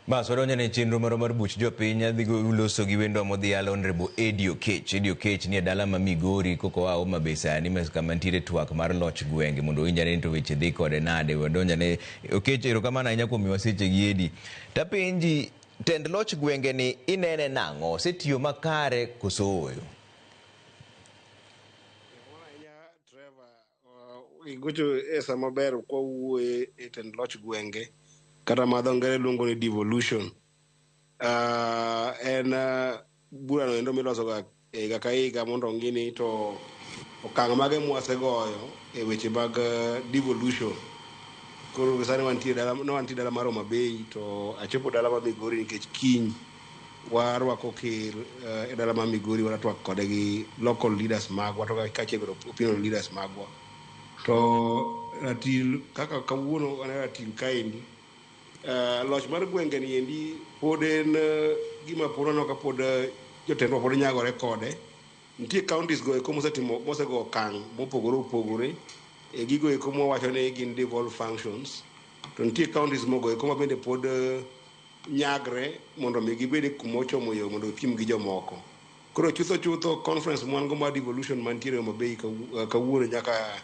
Bas wadonjo ne chenro marwa mar buch jopiny adhi loso gi wendwa modhial Honorable Eddie Okech. Eddie Okech nie dala ma Migori koko oa Homa Bay sani kama nitiere twak mar loch gwenge mondo owinj ane ni to weche dhi kode nade. Wadonjo ne Okech, erokamano ahinya kuom miwa seche gi Eddie. Tapenji, tend loch gwenge ni inene nang'o? Osetiyo makare koso ooyo? Igocho e sama ber kwawuoye e tend loch gwenge kata ma dho ngere luongo ni devolution. En burano endo milosoga e higa ka higa mondo ong'i ni to okang' mage mwasegoyo e weche mag devolution. Koro sani wantie dala, ne wantie dala mar Homa Bay to achopo dala mar Migori nikech kiny warwako ker e dala mar Migori wadwa twak kode gi local leaders magwa to kaachiel kod opinion leaders magwa. To ratil kaka kawuono wan e ratil kaendi, loch mar gwenge ni endi pod en gima pod waneno ka pod jotendwa pod nyagore kode. Nitie counties go eko mosetimo mosego okang' mopogore opogore e gigo eko mwawacho ni gin devolved functions. To nitie counties mogo eko ma bende pod nyagre mondo mi gibed e kuma ochomo yo mondo gipiem gi jomoko. Koro chutho chutho conference mwan go mar devolution mantiere Homa Bay kawuono nyaka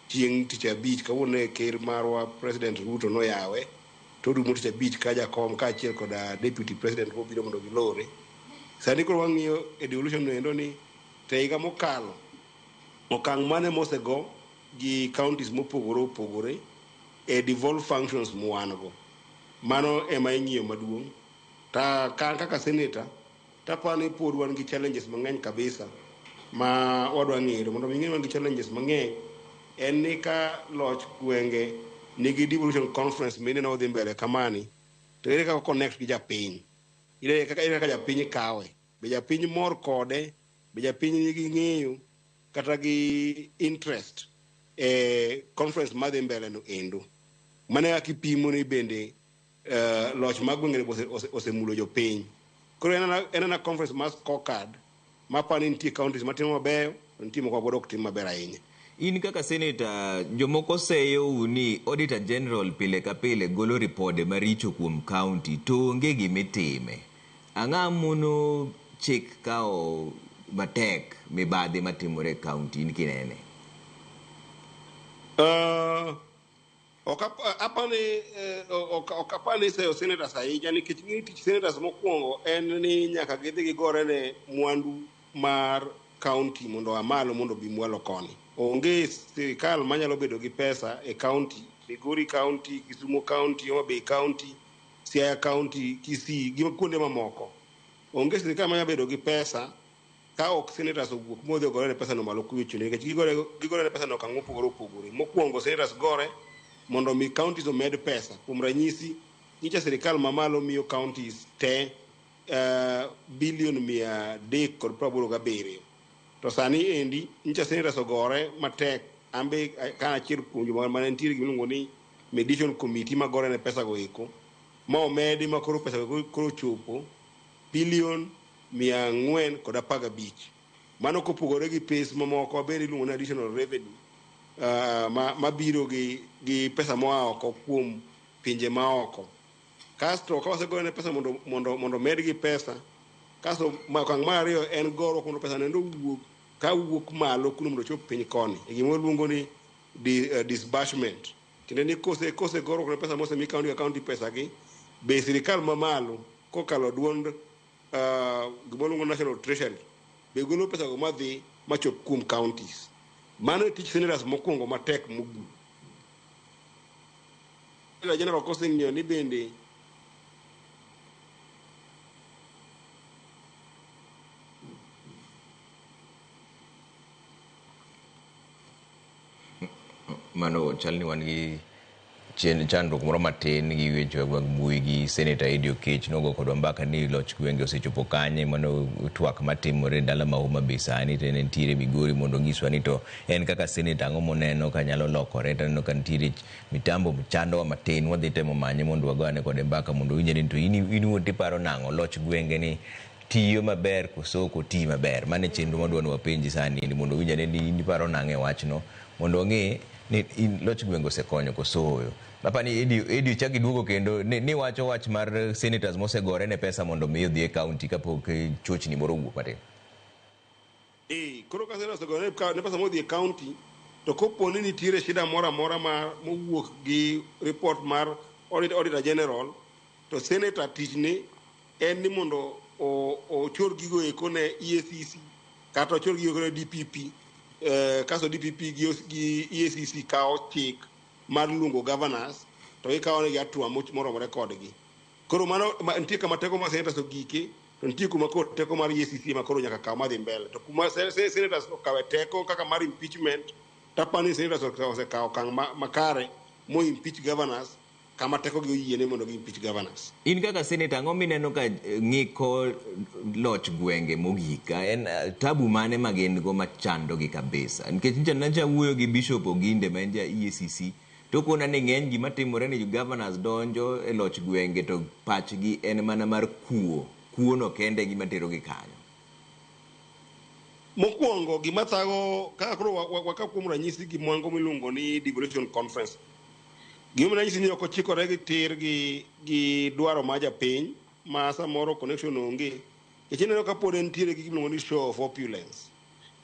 chieng' tich abich, kawuono ne ker marwa President Ruto noyawe to orumo tich abich ka jakom kaachiel koda deputy president mobiro mondo gilore. Sani koro wang'iyo e devolution no endo ni to e higa mokalo okang' mane mosego gi counties mopogore opogore e devolved functions mwan go. Mano ema ing'iyo maduong'. Ta kan kaka senator taparo ni pod wan gi challenges mang'eny kabisa ma wadwa ng'eyo. Mondo mi ing'e ni wan gi challenges mang'eny en ni ka loch gwenge nigi devolution conference mineno odhi mbele kamani to ere kaka connect gi japiny? Ere kaka japiny kawe? Be japiny mor kode? Be japiny nigi ng'eyo kata gi interest e conference madhi mbele no endo? Mano e kaka ipimo ni bende loch mag gwenge osemulo jopiny. Koro en ana conference mar scorecard maparo ni nitie counties matimo mabeyo to nitie moko ma pod ok tim maber ahinya. In kaka senator, jomoko seyou ni Auditor General pile ka pile golo ripode maricho kuom county to onge gimitime. Ang'a mono chik kawo matek mibadhi matimore e county in kinene? Ok apani ok apani iseyo senators ahinya nikech ng'e tich senators mokwongo en ni nyaka gidhi gigore ne mwandu mar county mondo oa malo mondo obi mwalo koni. Onge sirikal manyalo bedo gi pesa e county, Migori county, Kisumu county, Homa Bay county, Siaya county, Kisii gi kuonde mamoko. Onge sirikal manyalo bedo gi pesa ka ok senators owuok modhi ogore ne pesa no malo kucho nikech gigore ne pesa no okang' mopogore opogore. Mokwongo senators gore mondo mi counties omed pesa. Kuom ranyisi, nyicha sirikal mamalo miyo counties te bilion 387. To sani endi nyicha senators ogore matek. An be ka achiel kuom joma mane nitiere gimiluongo ni mediation committee magore ne pesa go eko ma omedi ma koro pesa go koro chopo bilion 415. Mano kopogore gi pes mamoko bende iluongo ni additional revenue mabiro gi pesa moa oko kuom pinje maoko. Kasto ka wasegore ne pesa mondo med gi pesa, kasto okang' mar ariyo en goruok mondo pesa no endo owuog ka wuok malo kuno mondo ochop piny koni. E gima waluongo ni disbursement. Tiende ni kose goruok ne pesa mosemi county ka county pesa gi, be sirikal mamalo kokalo duond gima waluongo National Treasury be golo pesa go madhi machop kuom counties. Mano e tich senators mokwongo matek mogik. General koseng'iyo ni bende Mano chal ni wan gi chandruok moro matin gi weche mag mbui gi Senator Eddie Okech nogo kodwa mbaka ni loch gwenge osechopo kanye. Mano twak matimore e dala ma Homa Bay sani to en entiere Migori mondo onyiswa ni to en kaka senator ang'o moneno ka nyalo lokore. To aneno ka nitiere mitambo chandowa matin, wadhi temo manye mondo wagoane kode mbaka mondo owinje ni to in iwuon tiparo nang'o loch gwenge ni tiyo maber koso ok oti maber. Mano e chenro madwa ni wapenji sani ni mondo owinj ane ni in iparo nang'o e wachno. Mondo wang'e ni in loch gwenge osekonyo koso ooyo. Apani Edi chak iduogo kendo ni wacho wach mar senators mosegore ne pesa mondo mi odhi e county kapok chochni moro owuok matin. Koro ka senators osegore ne pesa modhi e county, to kopo ni nitiere shida moro amora ma mowuok gi report mar auditor general, to senator tichne en ni mondo ochor gigo eko ne EACC kata ochor gigo eko ne DPP, kasto DPP gi EACC kawo chik mar luongo governors to gikawo negi hatua moromore kodgi. Koro mano nitie kama teko mar senators ogike, to nitie kuma koro teko mar EACC ema koro nyaka kaw madhi mbele. To kuma senators okawe teko kaka mar impeachment, tapani senators osekawo okang' makare mo impeach governors kama teko gi oyiene mondo gi impeach governors. In kaka senator, ang'o mineno ka ng'iko loch gwenge mogik? En tabu mane ma gin go machandogi kabisa? Nikech nyicha nacha wuoyo gi Bishop Oginde ma en ja EACC, to okona ni ng'eny gima timore ni governors donjo e loch gwenge to pachgi en mana mar kuo. Kuo no kende gima terogi kanyo. Mokwongo gima thago kaka koro wakaw kuom ranyisi gi mwango miluongo ni devolution conference. Gima ranyisi ni ok ochikore gi tir gi dwaro mar japiny ma samoro connection onge. Nikech ineno ka pod entiere gi gimiluongo ni show of opulence.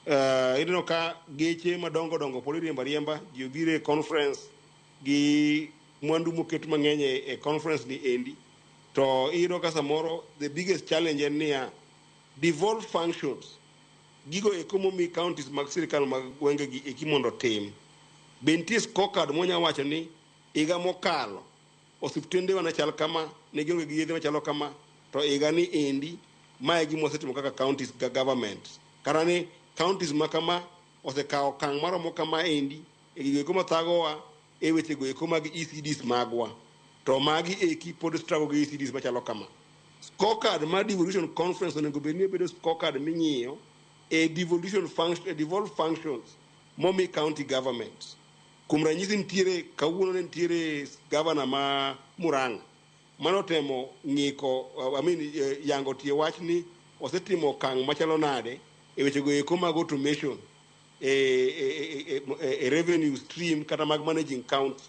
Ineno ka geche madongo dongo pod iriembo ariemba, ji obiro e conference gi mwandu moket mang'eny e conference ni endi. To iyudo ka samoro the biggest challenge en niya, devolved functions, gigo eko momi counties mag sirikal mag gwenge gi eki mondo otim. Be nitie scorecard mwanya wacho ni higa mokalo osiptendewa ne chal kama, ne gionge gi yedhe machalo kama, to higa ni endi mae e gima wasetimo kaka counties ga government. Kata ni counties ma kama osekawo okang' maromo kama endi e gigo eko mathagowa e wechego eko mag ECDs magwa. To magi eki pod struggle gi ECDs machalo kama. Scorecard mar devolution conference onego bed ni bedo scorecard ming'iyo e devolution function, e devolved functions momi county governments. Kuom ranyisi nitiere kawuono ne nitiere governor ma Murang'a manotemo ng'iko, I mean, yango tie wach ni osetimo okang' machalo nade e wechego eko mag automation e revenue stream kata mag managing county.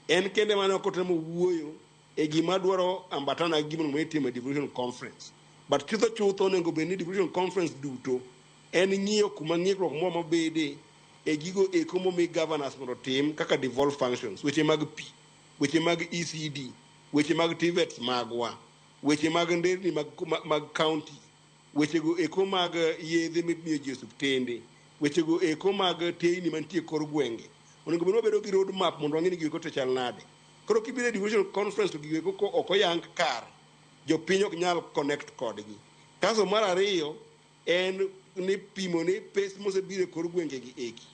En kende mane ok otemo wuoyo e gima dwaro ambatana gi gima itimo e devolution conference. But chutho chutho onego bed ni devolution conference duto en ng'iyo kuma ng'ikruok moro mabede e gigo eko momi governors mondo otim kaka devolved functions, weche mag pi, weche mag ECD, weche mag TVETs magwa, weche mag nderni mag county, wechego eko mag yedhe mimiyo ji e osiptende, wechego eko mag teyni mantie kor gwenge. Onego bed ni wabedo gi road map mondo wang'e ni gigo eko te chal nade. Koro kibiro e devolution conference to gigo eko ok oyang kare, jopiny ok nyal connect kodgi. Kaso mar ariyo en ni pimo ni pes mosebiro e kor gwenge gi eki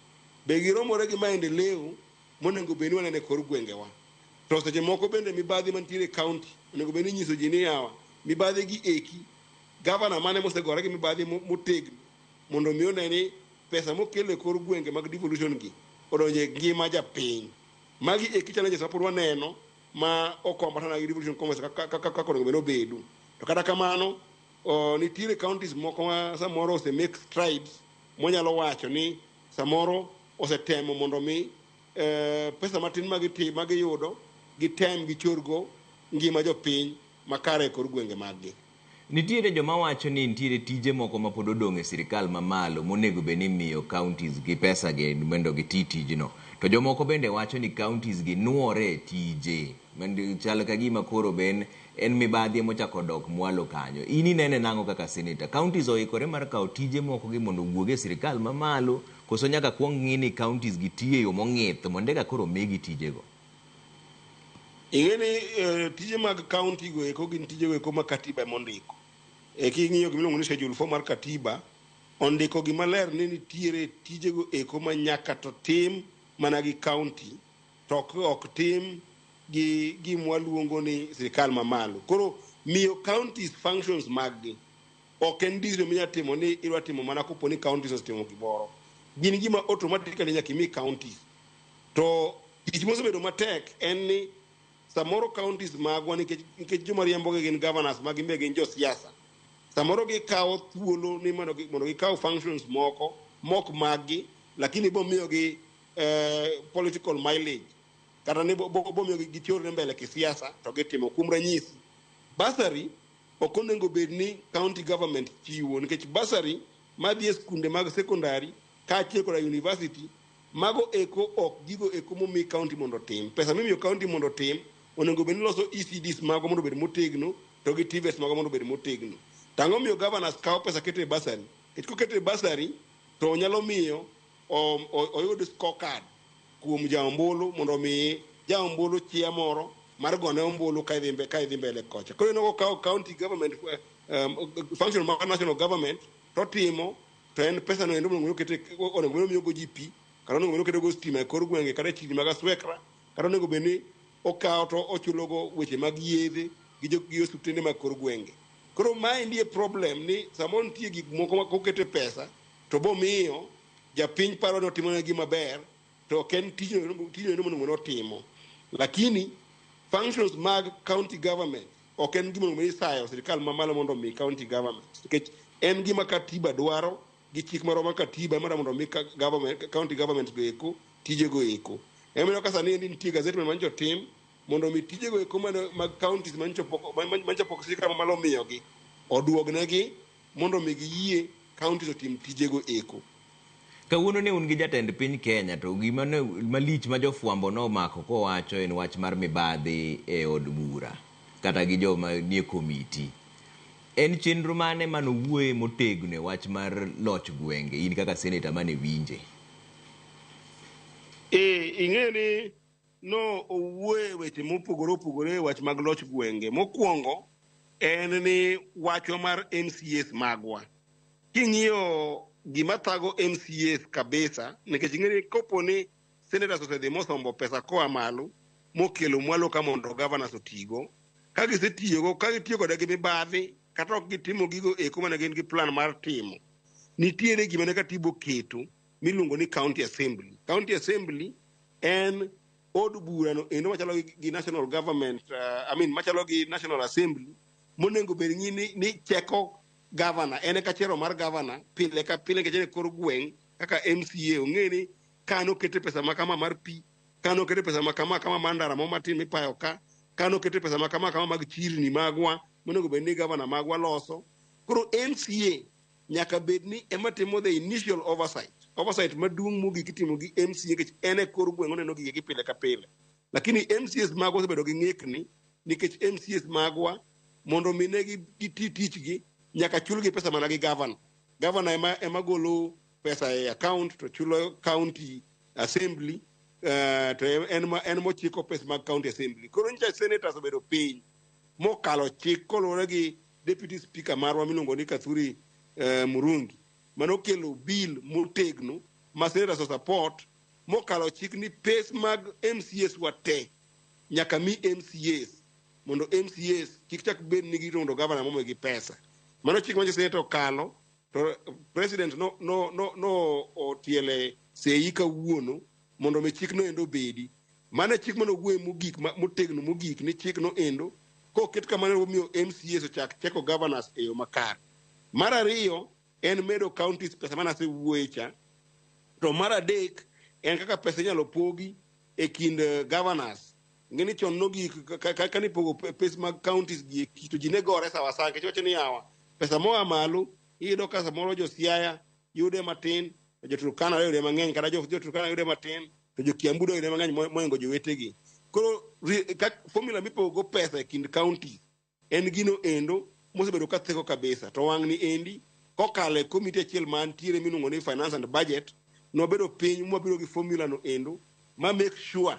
be giromore gi maendeleo monego bed ni waneno e kor gwengewa. To seche moko bende mibadhi mantiere e county onego bed ni inyiso ji ni yawa mibadhi gi eki governor mane mosegore gi mibadhi motegno mondo mi one ni pesa mokel e kor gwenge mag devolution gi odonjo e ngima japiny. Magi eki challenges ma pod waneno ma ok oambatana gi devolution conference kaka onego bed ni obedo. To kata kamano, nitiere counties moko ma samoro ose make strides mwanyalo wacho ni samoro osetemo mondo mi pesa matin magiyudo gitem gichorgo ngima jopiny makare e kor gwenge maggi. Nitiere joma wacho ni nitiere tije moko ma pod odong' e sirikal mamalo monego bed ni imiyo counties gi pesa gi mondo giti tijno. To jomoko bende wacho ni counties gi nuore e tije. Chal ka gima koro be en mibadhi emochako dok mwalo kanyo. In inene nang'o kaka senator? Counties oikore mar kawo tije moko gi mondo owuog e sirikal mamalo koso nyaka kuong ng'i ni counties gi tiyo e yo mong'ith mondo eka koro migi tijego? Ing'e ni tije mag county go eko gin tije go eko ma katiba ema ondiko. King'iyo gimiluongo ni schedule 4 mar katiba, ondiko gimaler ni nitiere tije go eko ma nyaka to tim mana gi county to ok tim gi gimwa luongo ni sirikal mamalo. Koro miyo counties functions mag gi ok en decision minya timo ni idwa timo mana kopo ni counties osetimo gimoro. Gin gima automatically nyaka imi counties. To tich mosebedo matek en ni samoro counties magwa nikech joma riembogi gin governors ma gin be gin josiasa. Samoro gikawo thuolo ni mondo gikaw functions moko mok maggi, lakini bomiyogi political mileage kata ni bomiyo gichorre mbele kisiasa to gitimo. Kuom ranyisi, bursary ok onego bed ni county government chiwo, nikech bursary madhi e skunde mag secondary kaachiel koda university, mago eko ok gigo eko momi county mondo otim. Pesa mimiyo county mondo otim onego bed ni loso ECDs mago mondo obed motegno to gi TVETs mago mondo obed motegno. To ang'o miyo governors kawo pesa keto e bursary? Nikech koketo e bursary to nyalo miyo oyud scorecard kuom jaombulu mondo omi jaombulu chia moro mar gone ombulu ka idhi mbele kocha. Koro ineno kokawo county government function mar national government to timo, to en pesa no endo onego bed ni omiyogo ji pi, kata onego bed ni oketogo stima e kor gwenge kata e chirni mag Aswekra, kata onego bed ni okawo to ochulogo weche mag yedhe gi osiptende mag kor gwenge. Koro maendi e problem, ni samoro nitie gik moko ma kokete pesa to bomiyo japiny paro ni otimo ne gima ber, to ok en tijno endo monego bed ni otimo. Lakini functions mag county government ok en gima onego bed ni isayo sirikal mamalo mondo omi county government, nikech en gima katiba dwaro gi chik marwa mar katiba mar mondo omi county government go eko tijego eko. Emomiyo ka sani endi nitie gazettement manyocha otim mondo omi tijego eko mag counties manyocha pok sirikal mamalo omiyogi oduognegi mondo omi giyie counties otim tijego eko. Kawuono ne un gi jatend piny Kenya, to gima ne malich ma jofwambo nomako kowacho en wach mar mibadhi e od bura kata gi joma nie komiti. En chenro mane manowuoye motegno e wach mar loch gwenge, in kaka seneta mane winje? Ing'eyo ni no owuoye weche mopogore opogore e wach mag loch gwenge. Mokwongo en ni wachwa mar MCAs magwa. King'iyo gima thago MCAs kabisa, nikech ing'e ni kopo ni senators osedhi mosombo pesa koa malo mokelo mwalo ka mondo governors otigo, ka gisetiyogo, ka gitiyo kode gi mibadhi kata ok gitimo gigo eko mane gin gi plan mar timo, nitiere gima ne katiba oketo miluongo ni county assembly. County assembly en od burano endo machalo gi national government, I mean machalo gi national assembly, monego bed ni cheko governor, en e kachero mar governor pile ka pile, nikech en e kor gweng' kaka MCA ong'e ni kano kete pesa ma kama mar pi, kano kete pesa ma kama kama mar ndara moro matin mipayo ka, kano kete pesa ma kama kama mag chirni magwa monego bed ni governor magwa loso. Koro MCA nyaka bed ni ema timo the initial oversight. Oversight maduong' mogik itimo gi MCA nikech en e kor gweng' oneno gige gi pile ka pile. Lakini MCAs magwa osebedo gi ng'ikni nikech MCAs magwa mondo mi ne giti tichgi nyaka chulgi pesa mana gi governor. Governor ema golo pesa e account to chulo county assembly, to en mochiko pesa mag county assembly. Koro nyicha senators obedo piny mokalo chik koluwore gi deputy speaker marwa miluongo ni Kathuri Murungi, manokelo bill motegno ma senators osupport, mokalo chik ni pes mag MCAs wa te nyaka mi MCAs mondo MCAs kik chak bed ni girito mondo governor momigi pesa. Mano chik manyo senator okalo to president no otiele sei kawuono mondo mi chik no endo obedi. Mano e chik mane owuoye mogik motegno mogik ni chik no endo koket kamano omiyo MCAs ochak cheko governors e yo makare. Mar ariyo en medo counties pesa mane asewuoye cha. To mar adek en kaka pesa inyalo pogi e kind governors. Ng'eni chon nogik kanipogo pes mag counties gi eki to ji ne gore sawa sawa nikech iwacho ni yawa pesa moa malo iyudo ka samoro jo Siaya yude matin to jo Turkana yude mang'eny, kata jo Turkana yude matin to jo Kiambu yude mang'eny mohingo jowetegi. Koro formula mipogo pesa e kind counties en gino endo mosebedo ka theko kabisa. To wang' ni endi kokalo e committee achiel mantiere miluongo ni finance and budget, nobedo piny mwabiro gi formula no endo ma make sure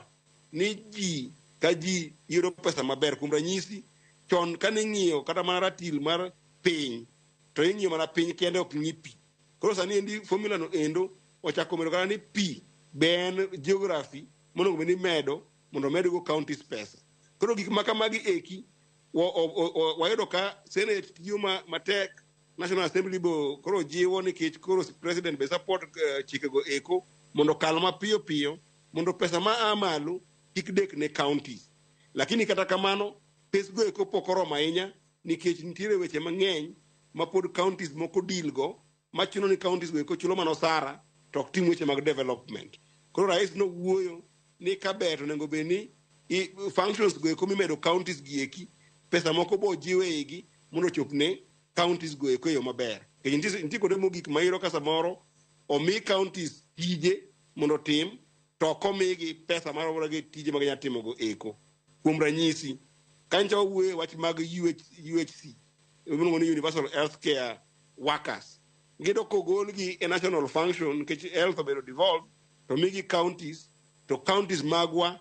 ni ji ka ji yudo pesa maber. Kuom ranyisi, chon kane ing'iyo kata mana ratil mar piny to ing'iyo mana piny kende, ok ng'i pi. Koro sani endi formula no endo ochako medo kata ni pi be en geography monego bed ni imedo mondo omedgo counties pesa. Koro gik ma kamagi eki wayudo ka Senate tiyo matek, National Assembly bo koro jiwo nikech koro president be support chikego eko mondo okal mapiyo piyo mondo pesa ma a malo kik dek ne counties. Lakini kata kamano pesgo eko pok oromo ahinya nikech nitiere weche mang'eny ma pod counties moko deal go machuno ni counties go eko chulo mana osara to ok tim weche mag development. Koro rais nowuoyo ni kaber to onego bed ni functions go eko mimedo counties gi eki, pesa moko bo jiw e igi mondo ochop ne counties go eko e yo maber. Nikech nitie kuonde mogik ma iyudo ka samoro omi counties tije mondo otim to ok omigi pesa maromore gi tije ma ginyalo timo go eko. Kuom ranyisi, kanyo wawuoyo e wach mag UHC, miluongo ni Universal Healthcare Workers. Giyudo kogolgi e national function nikech health obedo devolved to migi counties, to counties magwa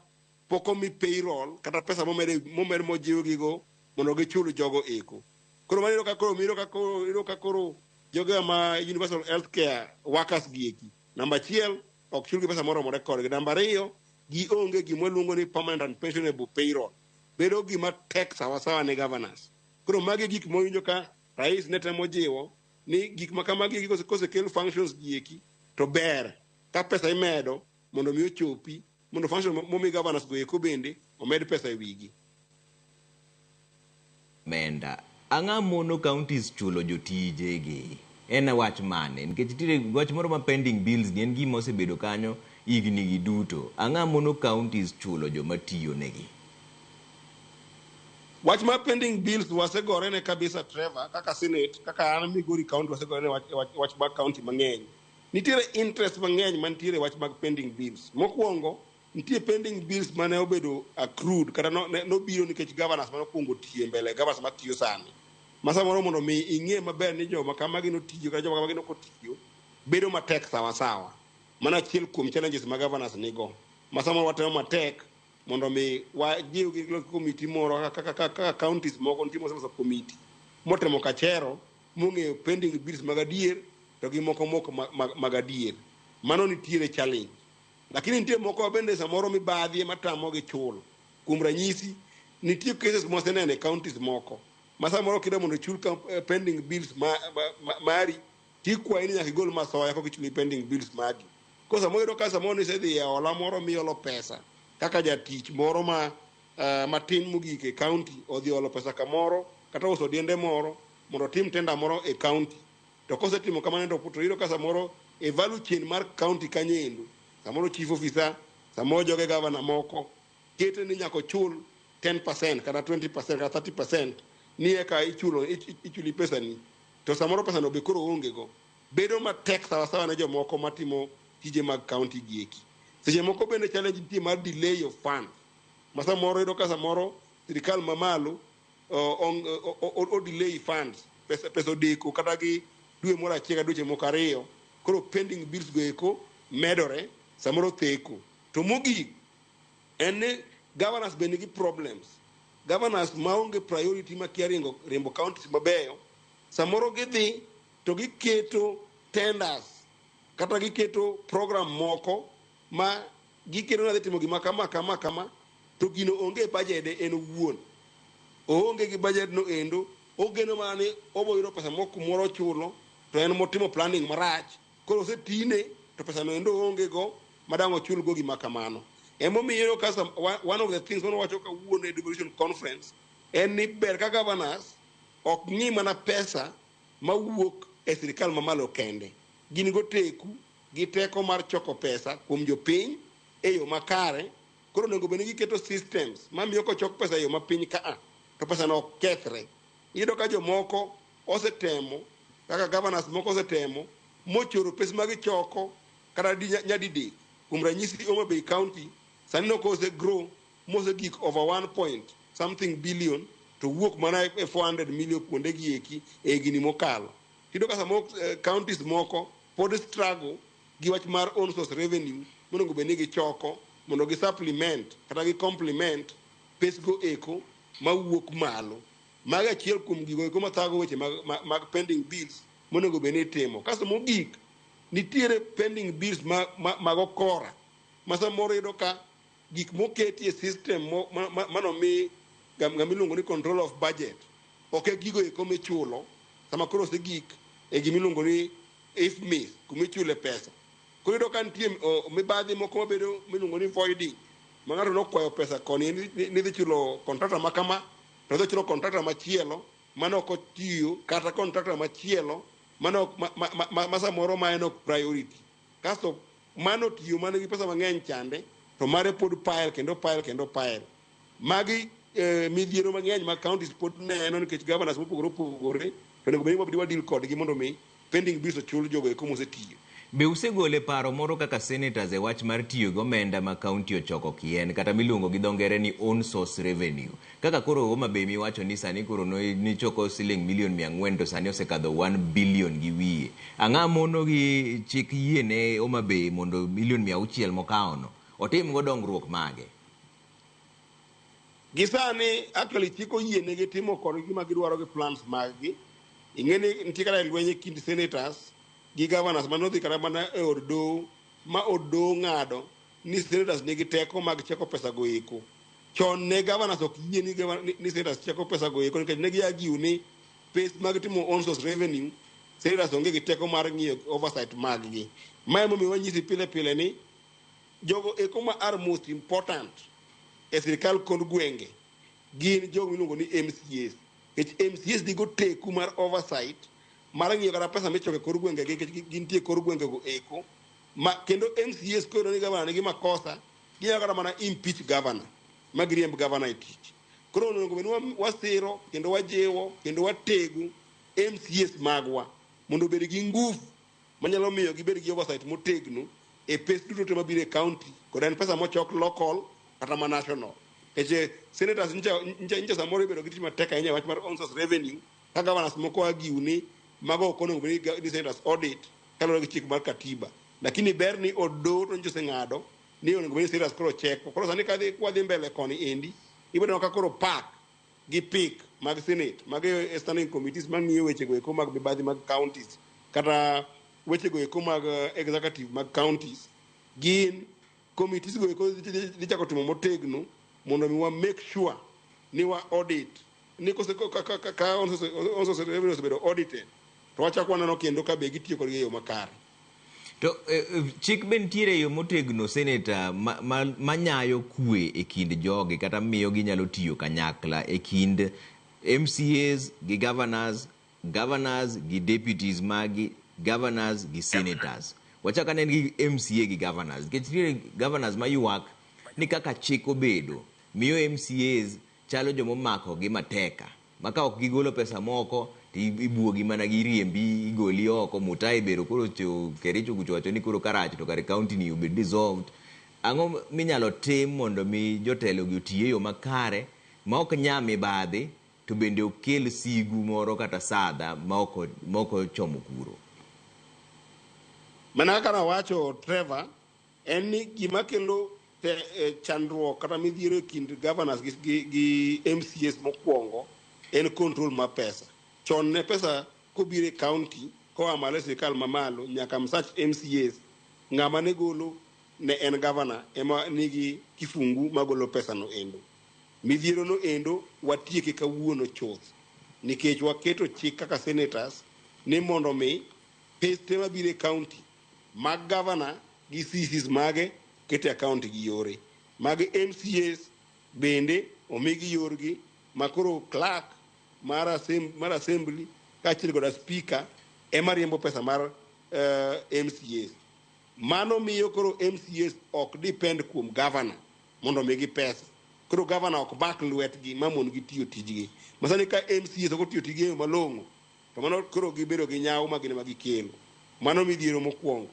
pok omi payroll kata pesa momed mojiwgigo mondo gichul jogo eko. Koro mano iyudo ka koro jogewa ma Universal Healthcare Workers gi eki, namba achiel, ok chulgi pesa moromore kodgi. Namba ariyo, gionge gima waluongo ni permanent and pensionable payroll. Bedo gima tek sawasawa ne governors. Koro magi gik mowinjo ka rais ne temo jiwo ni gik ma kamagi kosekel functions gi eki to ber ka pesa imedo mondo mi ochopi mondo function momi governors go eko bende omed pesa e wigi. Menda, ang'a mono counties chulo jotijegi? En wach mane? Nikech nitiere wach moro ma pending bills ni en gima osebedo kanyo higni gi duto. Ang'a mono counties chulo joma tiyo negi? Wach mar pending bills wasegore ne kabisa, Trevor, kaka Senate, kaka an Migori County wasegore ne wach mag county mang'eny. Nitiere interest mang'eny mantiere wach mag pending bills. Mokwongo, nitie pending bills mane obedo accrued kata nobiro nikech governors mane okwongo tiyo e mbele governors matiyo sani. Ma samoro mondo mi ing'e maber ni joma kamagi notiyo kata joma kamagi nok otiyo, bedo matek sawasawa. Mano achiel kuom challenges ma governors nigo. Ma samoro watemo matek mondo mi wajiw gi committee moro kaka counties moko nitie moseloso committee motemo kachero mong'eyo pending bills mag adier to gi moko mok mag adier. Mano nitiere challenge. Lakini nitie moko bende samoro mibadhi ema tamogi chulo. Kuom ranyisi, nitie cases mwaseneno e counties moko ma samoro kidwa mondo ichul pending bills mari tikwayi ni nyaka igol masoya koka ichulo pending bills magi. Koro samoro iyudo ka samoro nisedhi e hola moro miolo pesa kaka jatich moro ma matin mogik e county odhi olo pesa kamoro kata uso diende moro mondo otim tender moro e county. To kosetimo kamano to iyudo ka samoro e value chain mar county kanyo endo, samoro chief officer, samoro joge governor moko kete ni nyaka ochul 10% kata 20% kata 30% ni eka ichuli pesani. To samoro pesano be koro onge go. Bedo matek sawasawa ne jomoko matimo tije mag county gi eki. Seche moko bende challenge nitie mar delay of funds. Ma samoro iyudo ka samoro sirikal mamalo o delay funds. Pesa odeko kata gi dwe moro achiel kata dweche moko ariyo. Koro pending bills go eko medore, samoro theko. To mogik en ni governors be nigi problems. Governors maonge priority makia riembo counties mabeyo, samoro gidhi to giketo tenders kata giketo program moko ma giketo ni adhi timo gima kama kama kama to gino onge e budget en owuon. Oonge gi budget no endo, ogeno mana ni obo yudo pesa moko kumoro ochulo to en motimo planning marach. Koro osetine to pesa no endo oonge go madang' ochul go gima kamano. Emomiyo iyudo ka one of the things mane wacho kawuono e devolution conference en ni ber ka governors ok ng'i mana pesa mawuok e sirikal mamalo kende. Gin go teku gi teko mar choko pesa kuom jopiny e yo makare. Koro onego bed ni giketo systems mamiyo kochok pesa e yo mapiny kaa to pesa no ok kethre. Iyudo ka jomoko osetemo kaka governors moko osetemo mochoro pes ma gichoko kata nyadidek. Kuom ranyisi Homa Bay County sani no kose grow mosegik over 1 point something billion to wuok mana e 400 million kuonde gi eki e higni mokalo. Iyudo ka samoro counties moko pod struggle gi wach mar own source revenue monego bed ni gichoko mondo gi supplement kata gi complement pesgo eko mawuok malo. Mago achiel kuom gigo eko mathago weche mag pending bills monego bed ni itimo. Kasto mogik, nitiere pending bills mag okora ma samoro iyudo ka gik moketi e system manomi ng'ama iluongo ni control of budget ok e gigo eko michulo sama koro osegik e gima iluongo ni IFMIS kuma ichule pesa. Koro iyudo ka nitie mibadhi moko mabedo miluongo ni voiding ma ng'ato nokwayo pesa koni ni dhi chulo contractor ma kama to odhi chulo contractor machielo mane ok otiyo kata contractor machielo mane ok ma samoro ma en ok priority. Kasto Mano tiyo mana gi pesa mang'eny chande, to mare pod pile kendo pile kendo pile. Magi midhiero mang'eny mag counties pod neno nikech governors mopogore opogore to onego bed ni wabed wadeal kodgi mondo mi pending bills ochul jogo eko mosetiyo. Be usegolo paro moro kaka senators e wach mar tiyo gi omenda ma county ochoko kien kata miluongo gi dho ngere ni own source revenue? Kaka koro Homa Bay miwacho ni sani koro nichoko siling milion 400 to sani osekadho 1 billion gi wiye. Ang'a mono gi chik yie ne Homa Bay mondo milion 600 mokawono otim go dongruok mage? Gi sani actually chik oyienegi timo kodgi gima gidwaro gi plans mag-gi. Ing'e ni nitie kata lweny e kind senators gi governors manodhi kata mana e od doho ma od doho ng'ado ni senators nigi teko mag cheko pesa go eko. Chon ne governors ok yie ni senators cheko pesa go eko nikech ne gi argue ni pes mag timo own source revenue senators onge gi teko mar ng'iyo oversight mag-gi. Ma emomiyo wanyisi pile pile ni jogo eko ma are most important e sirikal kod gwenge gin jogo miluongo ni MCAs. Nikech MCAs nigo teku mar oversight mar ng'iyo kata pesa michoko e kor gwenge gi nikech gintie e kor gwenge go eko. Ma kendo MCAs koyudo ni governor nigi makosa, ginyalo kata mana impeach governor ma giriemb governor e tich. Koro onego bed ni wasiro kendo wajiwo kendo watego MCAs magwa mondo obed gi nguvu manyalo miyo gibed gi oversight motegno e pes duto te mabiro e county kod en pesa mochok local kata ma national. Nikech senators nyicha samoro ibedo gi tich matek ahinya e wach mar own source revenue ka governors moko argue ni mago ok onego bed ni senators audit kaluwore gi chik mar katiba. Lakini ber ni od doho to nyicha oseng'ado ni onego bed ni senators koro cheko. Koro sani kadhi kwadhi mbele koni endi ibiro neno ka koro PAC gi PIC mag senate mag standing committees mang'iyo weche go eko mag mibadhi mag counties kata weche go eko mag executive mag counties gin committees go eko dhi chako timo motegno mondo mi wa make sure ni wa audit ni kose ka own source revenue osebedo audited to wachako waneno kendo ka be gitiyo kodgi e yo makare. To chik be nitiere e yo motegno senator manyayo kwe e kind jogi kata miyo ginyalo tiyo kanyakla e kind MCAs gi governors, governors gi deputies magi, governors gi senators. Wachak anen gi MCA gi governors. Nikech nitiere governors maywak ni kaka chik obedo miyo MCAs chalo jomomako gi mateka. Ma ka ok gigolo pesa moko to ibuogi mana gi riembi igoli oko. Mutai bero koro Kericho kucho wacho ni koro karach to kare county ni obed dissolved. Ang'o minyalo tim mondo mi jotelo gi oti e yo makare ma ok nya mibadhi to bende ok kel sigu moro kata sadha ma ok ochomo kuro? Mana kaka nawacho Trevor, en ni gima kelo chandruok kata midhiero e kind governors gi MCAs mokwongo en control mar pesa. Chon ne pesa kobiro e county koa malo e sirikal mamalo nyaka msach MCAs, ng'ama ne golo ne en governor ema nigi kifungu magolo pesa no endo. Midhiero no endo watieke kawuono chuth nikech waketo chik kaka senators ni mondo mi pes te mabiro e county mag governor gi CCs mage kete account gi yore. Mag MCAs bende omigi yorgi ma koro clerk mar assembly kaachiel koda speaker ema riembo pesa mar MCAs. Mano miyo koro MCAs ok depend kuom governor mondo omigi pesa. Koro governor ok bak lwetgi ma mon gi tiyo tijgi. Masani ka MCAs ok otiyo tijgi e yo malong'o, to mano koro gibedo gi nyawo ma gin ema gikelo. Mano midhiero mokwongo.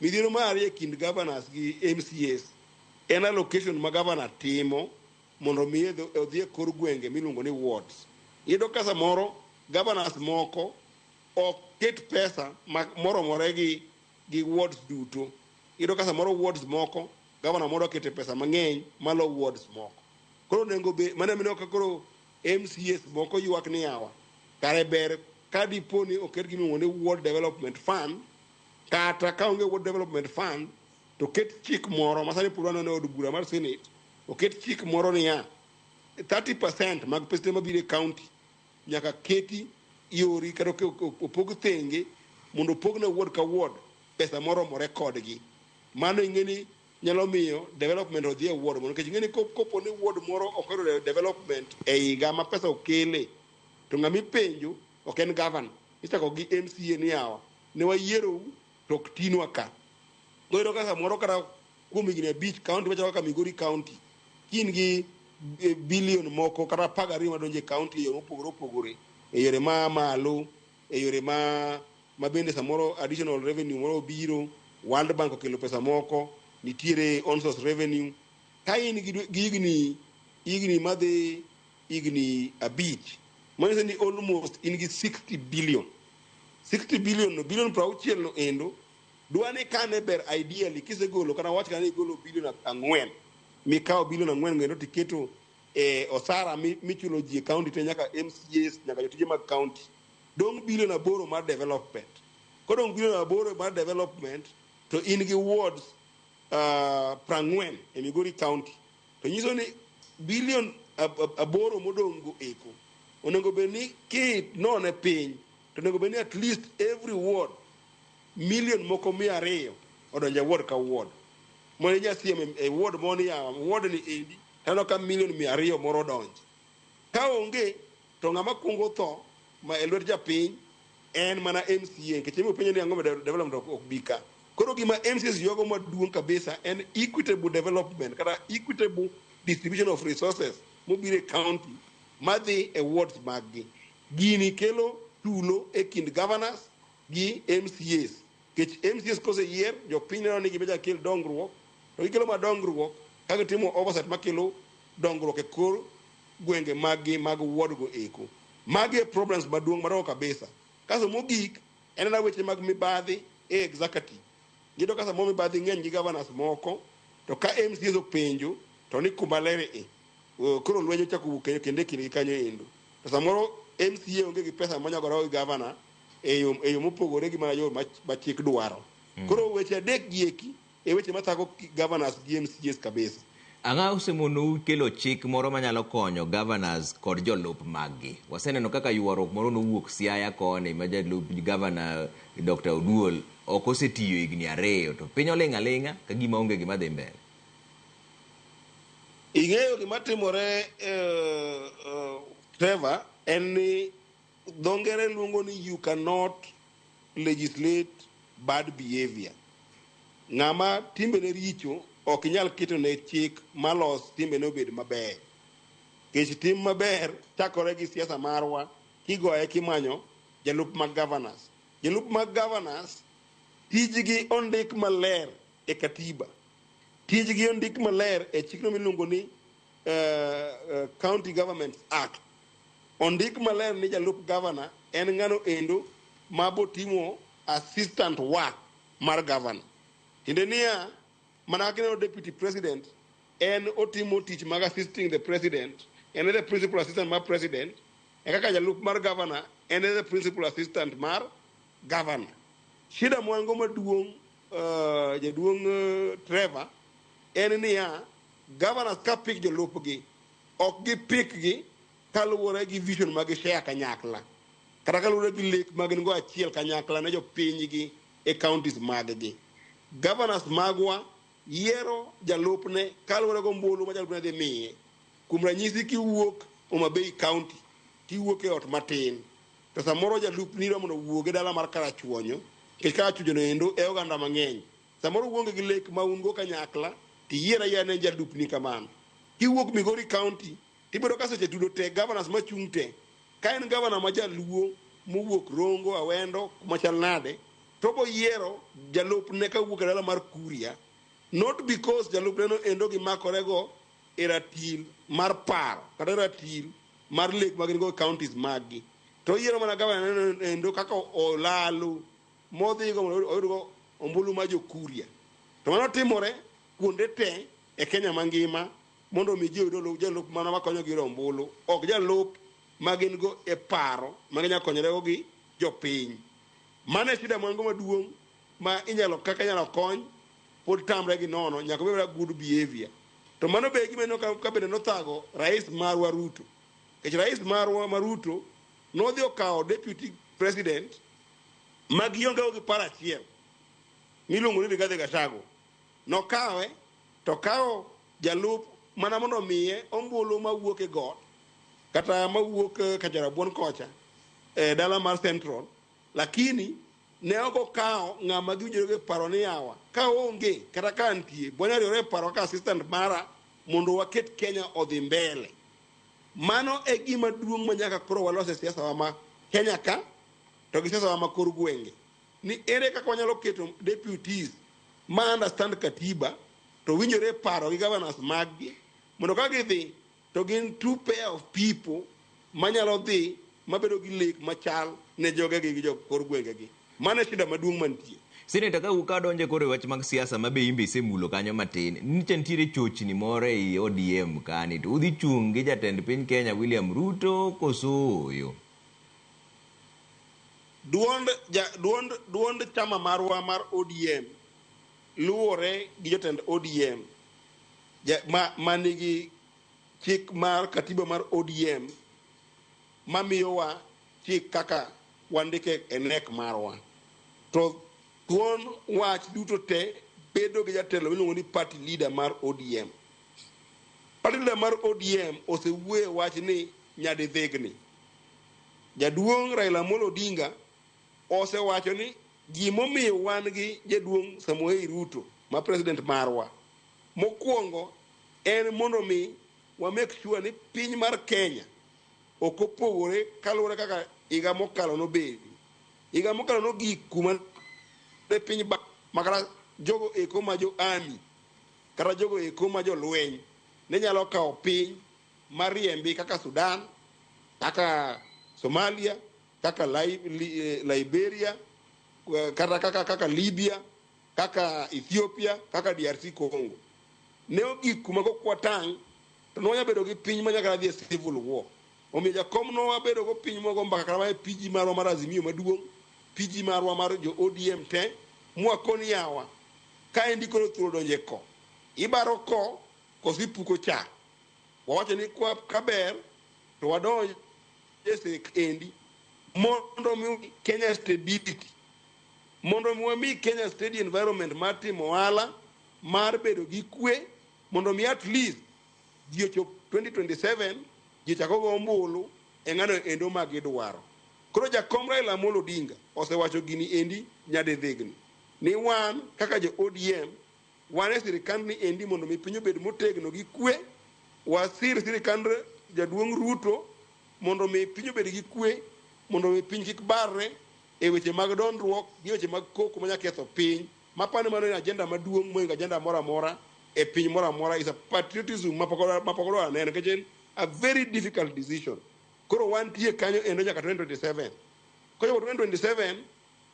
Midhiero mar ariyo e kind governors gi MCAs en allocation ma governor timo mondo mi odhi e kor gwenge miluongo ni wards. Iyudo ka samoro governors moko ok ket pesa moromore gi wards duto. Iyudo ka samoro wards moko governor moro okete pesa mang'eny malo wards moko. Koro onego be mano mineno ka koro MCAs moko ywak ni yawa kare ber ka dipo ni oket gimiluongo ni Ward Development Fund, kata ka onge Ward Development Fund to ket chik moro ma sani pod waneno e od bura mar Senate, oket chik moro niya 30% mag pesa mabiro e county nyaka keti yori kata opog thenge mondo opog ne ward ka ward pesa moromore kodgi. Mano ing'e ni nyalo miyo development odhi e ward moro nikech ing'e ni kopo ni ward moro ok oyudo development e higa ma pesa okele to ng'ama ipenjo ok en governor, ichako gi MCA ni yawa ne wayierou to ok tinwa ka. Koro ka samoro kata kuom higni 5 county machalo kaka Migori County kin gi bilion moko kata 12 madonjo e county e yore mopogore opogore, e yore ma malo, e yore ma bende samoro additional revenue moro obiro, World Bank okelo pesa moko, nitiere on source revenue. Ka in gi higni madhi higni 5, manyiso ni almost in gi 60 billion. 60 billion no, billion 60 no endo, dwa ni kane ber ideally kisegolo kata wach kana ni igolo billion 4, mikawo billion 4 no endo tiketo e osara michulo ji e county te nyaka MCAs nyaka jotije mag county, dong' billion 8 mar development. Kodong' billion 8 mar development to in gi wards 40 e Migori County, to nyiso ni billion 8 modong' go eko onego bed ni kinone piny to onego bed ni at least every ward million moko 200 odonjo e ward ka ward, mondo inya siem e ward moro ni yawa ward ni endi taneno ka million 200 moro odonjo. Ka onge to ng'ama kuongo tho ma e lwet japiny en mana MCA, nikech ema openjo ni ang'o ma development ok bi ka. Koro gima MCAs ywago maduong' kabisa en equitable development kata equitable distribution of resources mobiro e county madhi e wards mag gi. Gini kelo tulo e kind governors gi MCAs, nikech MCAs koseyier jopiny neno ni gima kel dongruok, to gikelo ma dongruok ka gitimo oversight makelo dongruok e kor gwenge mag gi mag ward go eko. Magi e problems maduong' madongo kabisa. Kasto mogik en mana weche mag mibadhi e executive. Iyudo ka samoro mibadhi ng'eny gi governors moko, to ka MCAs openjo to ni kuma ler e koro lweny ochako wuok kendo e kindgi kanyo endo. To samoro MCA onge gi pesa manyalo gore gi governor e yo mopogore gi mana yo ma chik dwaro. Koro weche adek gi eki e weche mathago governors gi MCAs kabisa. Ang'o osemonou kelo chik moro manyalo konyo governors kod jolup mag-gi? Waseneno kaka ywaruok moro nowuok Siaya koni ma jalup governor Dr. Oduol ok osetiyo higni 2 to piny oling' aling'a ka gima onge gima dhi mbele. Ing'eyo gima timore, Trevor, en ni dho ngere luongo ni you cannot legislate bad behavior. Ng'ama timbene richo ok inyal ketone chik malos timbene obed maber. Nikech tim maber chakore gi siasa marwa kigoye kimanyo jalup mag governors. Jalup mag governors tijgi ondik maler e katiba. Tijgi ondik maler e chikno miluongo ni County Government Act. Ondik maler ni jalup governor en ng'ano endo mabotimo assistant work mar governor. Tiende niya, mana kaka ineno deputy president en otimo tich mag assisting the president, en e the principal assistant mar president, e kaka jalup mar governor en e the principal assistant mar governor. Shida mwango maduong' jaduong' Trevor en niya, governors ka pick jolupgi ok gipik gi kaluwore gi vision ma gishare kanyakla, kata kaluwore gi lek ma gin go achiel kanyakla ne jopinygi e counties mag gi. Governors magwa yiero jalupne kaluwore gombulu ma jalupne dhi miye. Kuom ranyisi kiwuok Homa Bay County tiwuok e ot matin, to samoro jalupni idwa mondo owuog e dala mar Karachuonyo, nikech Karachuonyo no endo e oganda mang'eny. Samoro uonge gi lek ma un go kanyakla, tiyier ayiera ne jalupni kamano. Kiwuok Migori County, tibedo ka seche tudo te governors machung' te. Ka en governor ma jaluo mowuok Rongo, Awendo, kuma chal nade, to obo yiero jalupne kawuok e dala mar Kuria, not because jalupne no endo gimakorego e ratil mar paro kata ratil mar lek ma gin go e counties mag gi. To oyiero mana governor no endo kaka olalo modhigo mondo oyudgo ombulu mar jo Kuria. To mano timore kuonde te e Kenya mangima mondo mi ji oyud jalup mana makonyogi yudo ombulu, ok jalup ma gin go e paro ma ginyalo konyorego gi jopiny. Mano e shida mwango maduong' ma inyalo kaka inyalo kony pod tamre gi nono, nyaka obed good behavior. To mano be gima ineno ka bende nothago rais marwa Ruto. Nikech rais marwa ma Ruto nodhi okawo deputy president ma gionge go gi paro achiel miluongo ni Rigathi Gachagua. Nokawe to okawo jalup mana mondo omiye ombulu mawuok e got kata mawuok Kacharabuon kocha e dala mar Central, lakini Ne ok okawo ng'ama giwinjore e paro ni yawa ka onge kata ka nitie bwana riwore e paro kaka assistant mara mondo waket Kenya odhi mbele. Mano e gima duong' ma nyaka koro walos e siasa wa ma Kenya ka to gi siasa wa ma kor gwenge. Ni ere kaka wanyalo keto deputies ma understand katiba to winjore e paro gi governors mag-gi mondo ka gidhi to gin two pair of people manyalo dhi mabedo gi lek machal ne jogegi gi jo kor gwengegi. Mano e shida maduong' mantie. Senator, ka kadonje koro e wach mag siasa ma be imbe isemulo kanyo matin, nitie nitiere chochni moro ei ODM kani, to udhi chung' gi jatend piny Kenya William Ruto koso ooyo? Duond, ja, duond, duond chama marwa mar ODM luwore gi jotend ODM ja, ma nigi chik mar katiba mar ODM mamiyowa chik kaka wandike e nek marwa. To thuon wach duto te bedo gi jatelo miluongo ni party leader mar ODM. Party leader mar ODM osewuoyo e wach ni nyadidhigni. Jaduong' Raila Amolo Odinga osewacho ni gimomiyo wan gi jaduong' Samoei Ruto ma president marwa mokwongo en mondo mi wa make sure ni piny mar Kenya ok opogore kaluwore kaka higa mokalo nobedi. Higa mokalo nogik kuma ne piny ba makata jogo eko ma jo army kata jogo eko ma jolweny ne nyalo kawo piny mariembi kaka Sudan, kaka Somalia, kaka Liberia, kata kaka Libya, kaka Ethiopia, kaka DRC Congo. Ne ogik kuma kokwatang' to nwanya bedo gi piny manyaka dhi e civil war. Omiyo jakom nowabedo go piny mogo mbaka kata mana e PG marwa mar Azimio maduong', PG marwa mar jo ODM te, mwakoni yawa, kaendi koro thuolo donje ko. Ibaro ko, koso ipuko chak. Wawacho ni kwa kaber, to wadonj e sirikal endi mondo mi Kenya stability, mondo mi wami Kenya steady environment mar timo ohala, mar bedo gi kwe, mondo mi at least ji ochop 2027 ji ochako go ombulu e ng'ano endo ma gidwaro. Koro jakom Raila Amolo Odinga osewacho gini endi nyadidhigni ni wan kaka jo ODM wan e sirikand ni endi mondo mi piny obed motegno gi kwe, wasir sirikand jaduong' Ruto mondo mi piny obed gi kwe, mondo mi piny kik barre e weche mag dondruok gi weche mag koko manya ketho piny. Mapani mano en agenda maduong' mohingo agenda moro amora e piny moro amora. Is a patriotism mapok odwa neno nikech en a very difficult decision. Koro wantie kanyo endo nyaka 2027. Kochopo 2027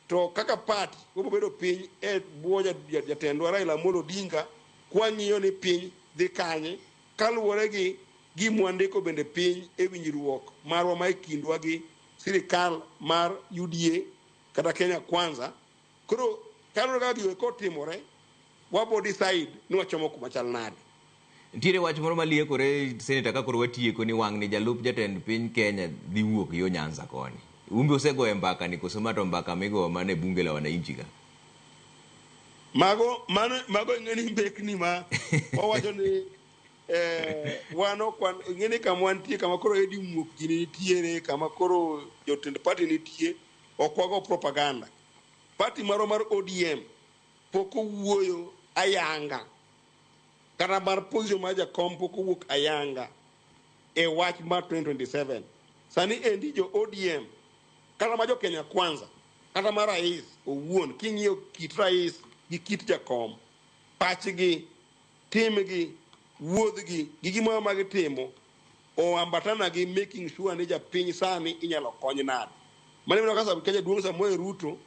to kaka party wabiro bedo piny e bwo jatendwa Raila Amolo Odinga kwang'iyo ni piny dhi kanye kaluwore gi gimwandiko bende piny e winjruok marwa ma e kindwa gi sirikal mar UDA kata Kenya Kwanza. Koro kaluwore kaka gigo eko otimore, wabo decide ni wachomo kuma chal nade. Nitiere wach moro maliekore, Senator, ka koro watieko ni wang' ni jalup jatend piny Kenya dhi wuok yo Nyanza koni. Umbe osegoye mbaka ni koso ma to mbaka migoyo mana e bunge la wananchi ka? Mago, mano, mago ing'eni mbekni ma wawacho ni wan ok wan, ing'eni kama wantie, kama koro Eddie Muok gini nitiere, kama koro jotend party nitie, ok wago propaganda. Party marwa mar ODM pok owuoyo ayanga, kata mar position mar jakom pok owuok ayanga e wach mar 2027. Sani endi jo ODM kata ma jo Kenya Kwanza kata ma rais owuon, king'iyo kit rais gi kit jakom, pachgi, timgi, wuodhgi gi gimoro ma gitimo oambatana gi making sure ni japiny sani inyalo kony nade. Mano ineno ka jaduong' Samoei Ruto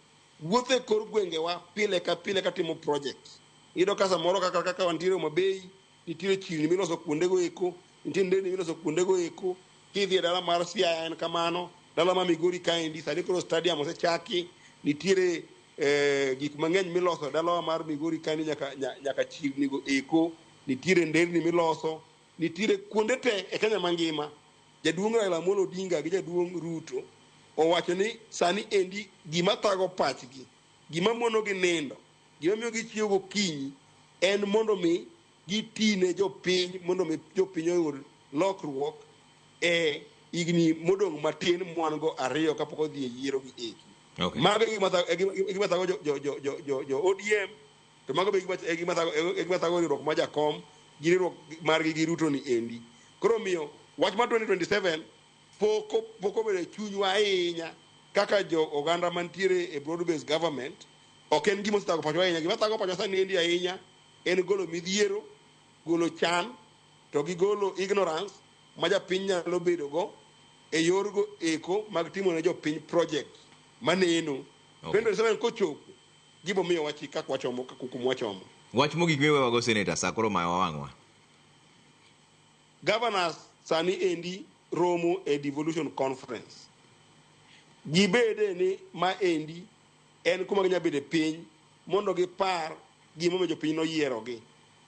wuotho e kor gwengewa pile ka pile katimo projects. Iyudo ka samoro kaka wantiere Homa Bay, nitiere chirni miloso kuondego eko, nitie nderni miloso kuondego eko. Kidhi e dala mar Siaya en kamano, dala mar Migori kaendi sani koro stadium osechaki, nitiere gik mang'eny miloso e dalawa mar Migori kaendi nyaka chirni go eko, nitiere nderni miloso, nitiere kuonde te e Kenya mangima. Jaduong' Raila Amolo Odinga gi jaduong' Ruto owacho ni sani endi gima thago pachgi, gima monogi nindo, gima miyo gichiewo gokinyi en mondo mi gitine jopiny, mondo mi jopiny oyud lokruok e higni modong' matin mwan go ariyo kapok odhi e yiero gi eki. Okay. Mago e gima thago- e gima e gima thago jo ODM, to mago be e gima thago riwruok ma jakom gi riwruok margi gi Ruto ni endi. Koro miyo wach mar 2027 pok obedo e chunywa ahinya kaka jo oganda mantiere e broad based government. Ok en gima osethago pachwa ahinya. Gima thago pachwa sani endi ahinya en golo midhiero, golo chan, to gi golo ignorance ma japiny nyalo bedo go e yor go eko mag timo ne jopiny project maneno. 2027 kochopo, gibo miyowa chik kaka wachomo, kaka kuma wachomo. Wach mogik miwewago, Senator, sa koro mayowa wang'wa. Governors sani endi romo e devolution conference. Gibede ni ma endi en kuma ginya bede piny mondo gipar gimomiyo jopiny noyierogi,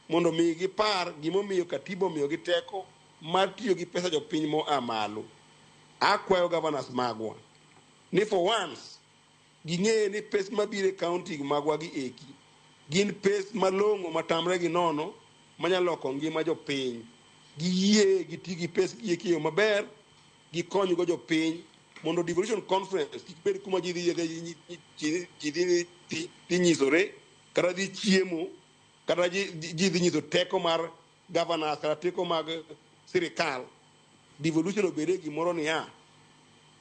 mondo mi gipar gimomiyo katiba omiyogi teko mar tiyo gi pesa jopiny moa malo. Akwayo governors magwa ni for once ging'e ni pes mabiro e county magwa gi eki gin pes malong'o matamre gi nono manyalo loko ngima jopiny. Giyie giti gi pes gi eki e yo maber, gikonygo jopiny mondo devolution conference kik bed kuma ji dhi nyisore kata dhi chiemo kata ji dhi nyiso teko mar governors kata teko mag sirikal. Devolution obede gimoro niya,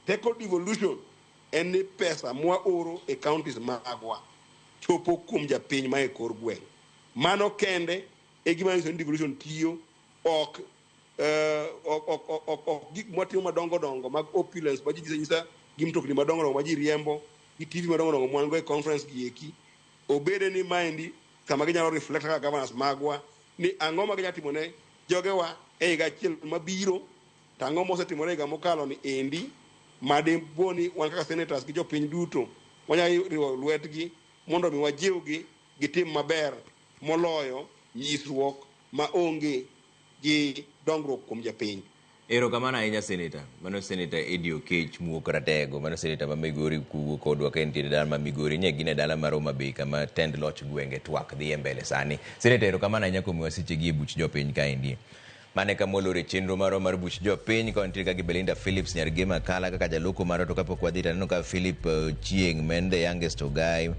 teko devolution en ni pesa mwaoro e counties magwa chopo kuom japiny ma e kor gweng'. Mano kende e gima nyiso ni devolution tiyo. Ok gik mwatimo madongo dongo mag opulence ma ji nyiso anyisa gi mtokni madongo dongo ma ji riembo gi TV madongo dongo mwan go e conference gi eki. Obede ni maendi kama ginyalo reflect kaka governors magwa ni ang'o ma ginyalo timo ne jogewa e higa achiel mabiro, to ang'o mosetimore e higa mokalo ni endi madipo ni wan kaka senators gi jopiny duto wanyalo riwo lwetgi mondo mi wajiwgi gitim maber moloyo nyisruok ma onge gi dongruok kuom japiny. Erokamano ahinya, Senator. Mano Senator Eddie Okech Muok Ratego. Mano Senator ma Migori kuwuok kodwa ka entiere dala ma Migori. Nye gin e dala mar Homa Bay kama tend loch gwenge twak dhi e mbele sani. Senator, erokamano ahinya kuom miwa seche gi e buch jopiny kaendi. Mane kama waloro e chenro marwa mar buch jopiny ka wantiere ka gi Belinda Phillips nyar Gema Kala kaka jaloko marwa. To kapok wadhi to aneno ka Philip Chieng' ma en the youngest ogai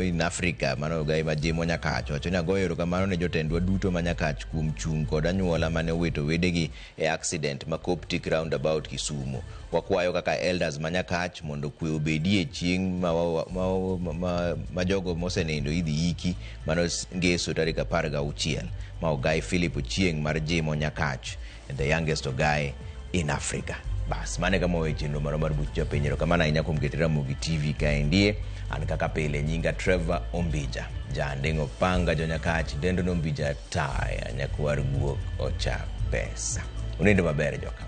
in Africa, mano ogai ma Jimo Nyakach, wacho ni agoyo erokamano ne jotendwa duto ma Nyakach kuom chung' kod anyuola mane owito wedegi e accident ma Coptic roundabout Kisumu. Wakwayo kaka elders ma Nyakach mondo kwe obedie chieng' ma jogo mosenindo idhi iki, mano ngeso tarik 16. Ma ogai Philip Ochieng' mar Jimo Nyakach, the youngest ogai in Africa. Bas, mane kama wawe chenro marwa mar buch jopiny. Erokamano ahinya kuom keto Ramogi TV kaendie. An kaka pile nyinga Trevor Ombija. Janding'o panga jo Nyakach, dendo no Ombija taya, nyakwar guok ocha pesa. Unindo maber joka.